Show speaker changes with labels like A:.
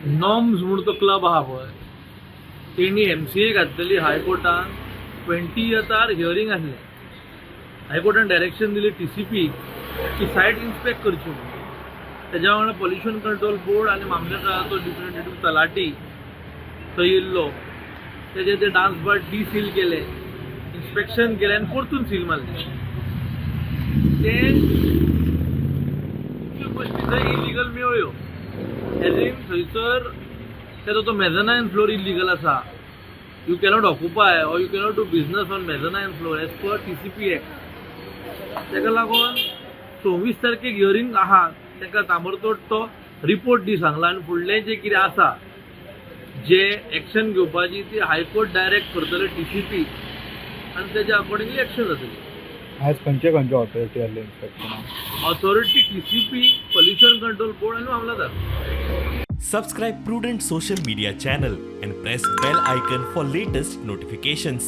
A: Norms म्हूण तो club आहा पळय, तेणी एमसीए घातलेली. हायकोर्टान 20थार हियरींग आसलें. हायकोर्टान डायरेक्शन दिली टीसीपी की सायट इन्स्पेक्ट करची म्हणून. तेज्या वांगडा पॉल्युशन कंट्रोल बोर्ड आनी मामलेदाराचो रिप्रेझेंटेटिव्ह तलाटी थंय येयल्लो. तेजे ते डान्स बार डिसील केले, इन्स्पेक्शन केलें आनी परतून सील मारले. ते खुबश्यो गोश्टी थंय इलिगल मेळ्ळ्यो, एज इन थंयसर तेजो तो मेजनायन फ्लोर इलिगल आसा. You cannot occupy or you cannot do business on mezzanine floor as per TCP act. तेका लागून 26 तारखेक हियरींग आहा. ताका ताबडतोब तो रिपोर्ट दी सांगला आनी फुडलें जें कितें आसा, जे एक्शन घेवपाची, ती हायकोर्ट डायरेक्ट करतले टीसीपी आनी तेज्या अकॉर्डिंगली एक्शन जातली.
B: आज खंयचे खंयचे ऑथॉरिटी आसले इन्स्पेक्शनाक?
A: Authority TCP, pollution control board आनी मामलादार.
C: Subscribe Prudent Social Media channel and press bell icon for latest notifications.